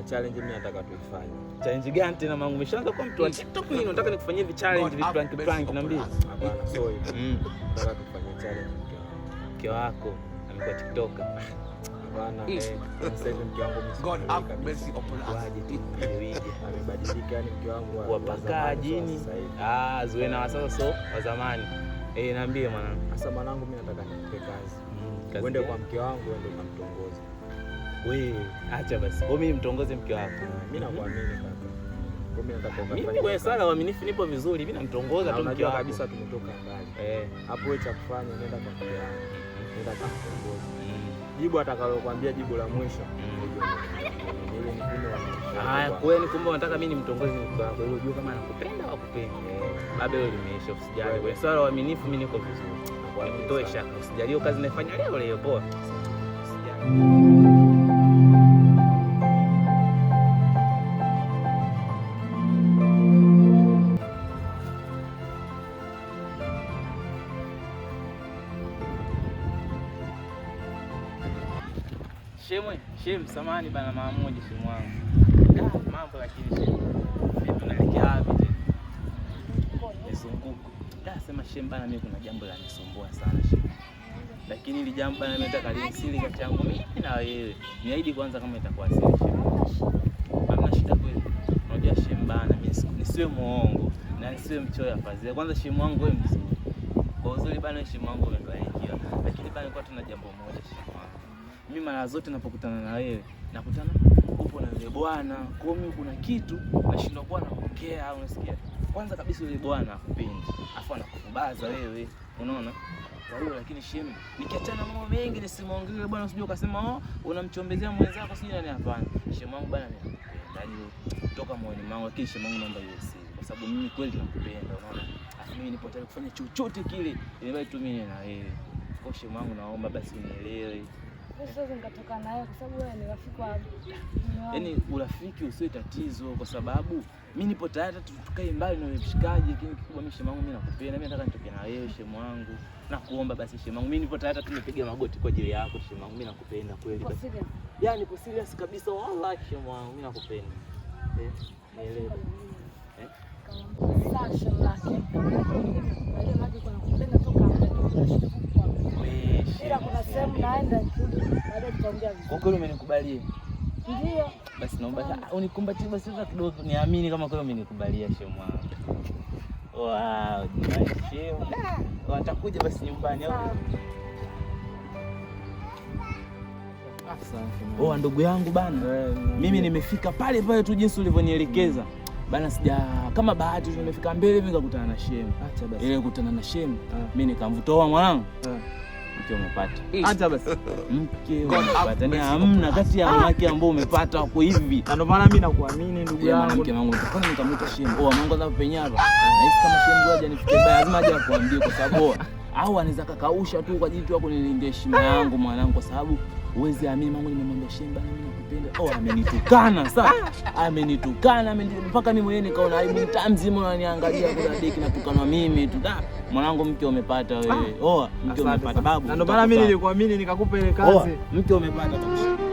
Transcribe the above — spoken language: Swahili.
challenge mimi nataka tuifanye. Challenge gani tena mangu? Umeshaanza kuwa mtu wa TikTok nini? Unataka nikufanyie vi challenge, vi prank prank, niambie. Hapana, sio hivyo. Nataka tufanye challenge mke wangu. Mke wako amekuwa TikToker. Hapana. Sasa hivi mke wangu mimi God simuelewi have kabisa. mercy upon us. Waje tu niwije. Amebadilika, yani mke wangu wa Wapakaa zamani sio wa jini. sasa hivi. Ah, Zuena wa sasa so wa zamani. Eh, niambie mwanangu. Sasa mwanangu, mimi nataka nikupe kazi. Kazi Uende gani? kwa mke wangu, uende ukamtongoze. Wewe, acha basi. Kwa mimi mtongoze mke wako. Mimi nakuamini kaka. Kwa mimi nataka ukafanye. Mimi kwenye swala la uaminifu nipo vizuri. Mimi namtongoza Na tu mke unajua wako. kabisa tumetoka mbali. Hapo wewe cha kufanya nenda kwa mke wangu. Nenda kamtongoze. Jibu atakalokuambia jibu la mwisho. Ile ni kune wa Haya, kwani kumbe unataka mimi nimtongoze mke wako ili ujue kama anakupenda au hakupendi. Baba, hilo limeisha, usijali. Kwenye swala la uaminifu mimi niko vizuri. Nikutoe shaka, usijali. Hiyo kazi naifanya leo leo, poa. Usijali. Shemwe, shem, samahani bana, mara moja shemu wangu. Da, mambo lakini shemu. Vipi unaelekea wapi tena? Mizunguko. Da, sema shem bana, mimi kuna jambo lanisumbua sana shem. Lakini hili jambo bana, mimi nataka liwe siri kati yangu mimi na wewe. Niahidi kwanza kama itakuwa siri shem. Hamna shida kweli. Unajua shem bana, mimi nisiwe muongo na nisiwe mchoyo wa fadhila. Kwanza shem wangu wewe mzuri. Kwa uzuri bana, shem wangu umebarikiwa. Lakini bana, nilikuwa tuna jambo moja shem wangu. Mimi mara zote napokutana na wewe nakutana upo na yule bwana. Kwa hiyo mimi kuna kitu nashindwa kuwa naongea, unasikia? Kwanza kabisa yule bwana hakupendi, afu anakukubaza wewe, unaona? Kwa hiyo lakini shemu, nikiachana mambo mengi nisimwongelee yule bwana, usije ukasema oh, unamchombezea mwenzako sijui nani. Hapana, shemu wangu bana, mimi nakupenda yani kutoka moyoni mwangu, lakini shemu wangu naomba iwe siri, kwa sababu mimi kweli nakupenda, unaona? Afu mimi nipo tayari kufanya chochote kile ili bali tu mimi na wewe. Kwa hiyo shemu wangu, naomba basi unielewe. Siwezi nikatoka naye kwa sababu wewe ni rafiki wa mume wangu. Yaani urafiki usiwe tatizo, kwa sababu mi nipo tayari hata tukae mbali na yule mshikaji, lakini kikubwa mimi shemu wangu, mimi nakupenda, mimi nataka nitoke na wewe shemu wangu. Nakuomba basi shemu wangu, mimi nipo tayari hata tunipiga magoti kwa ajili yako shemu wangu, mimi nakupenda kweli Uko basi. serious? Yaani nipo serious kabisa, wallahi shemu wangu, mimi nakupenda. Eh, nielewe. Eh? Sawa, shemu lake. Unajua maji kwa nakupenda toka muda tu kuna shida kukuambia. Wewe, shemu, Ila kuna sehemu naenda nikirudi baadaye tutaongea Kwa vizuri. kweli umenikubalia. Ndio. Basi naomba unikumbatie basi hata kidogo niamini kama kweli umenikubalia shemu wangu. Wow, jamani shemu. Da, watakuja basi nyumbani au? Sawa. Oh, ndugu yangu bana, mimi nimefika pale pale tu jinsi ulivyonielekeza bana, sija kama bahati tu nimefika mbele hivi nikakutana na shemu. Acha basi. Ile kukutana na shemu, mimi nikamvutoa mwanangu. Mke umepata. Acha basi. Mke God have umepata. Yaani mercy hamna kati ya wanawake ambao umepata wako hivi. Na ndio maana mimi nakuamini ndugu Yule yangu. mwanamke wangu kwanza nikamwita shemu. Oh, mwanangu kwanza penye hapa. Nahisi kama shemu ngoja nifikie baya, lazima aje akuambie kwa sababu au anaweza kakausha tu kwa ajili tu ya kunilindia heshima yangu mwanangu, kwa sababu huwezi amini mwanangu, nimemwambia shemu bana, mimi nakupenda. Oh, amenitukana sasa. Amenitukana, mpaka mimi mwenyewe nikaona aibu, mtaa mzima unaniangalia kuna deki natukanwa mimi tu. Da, mwanangu mke umepata wewe. Oh, mke Asante umepata sana. babu. Na ndio maana mimi nilikuamini nikakupa ile Oh, kazi. mke umepata babu.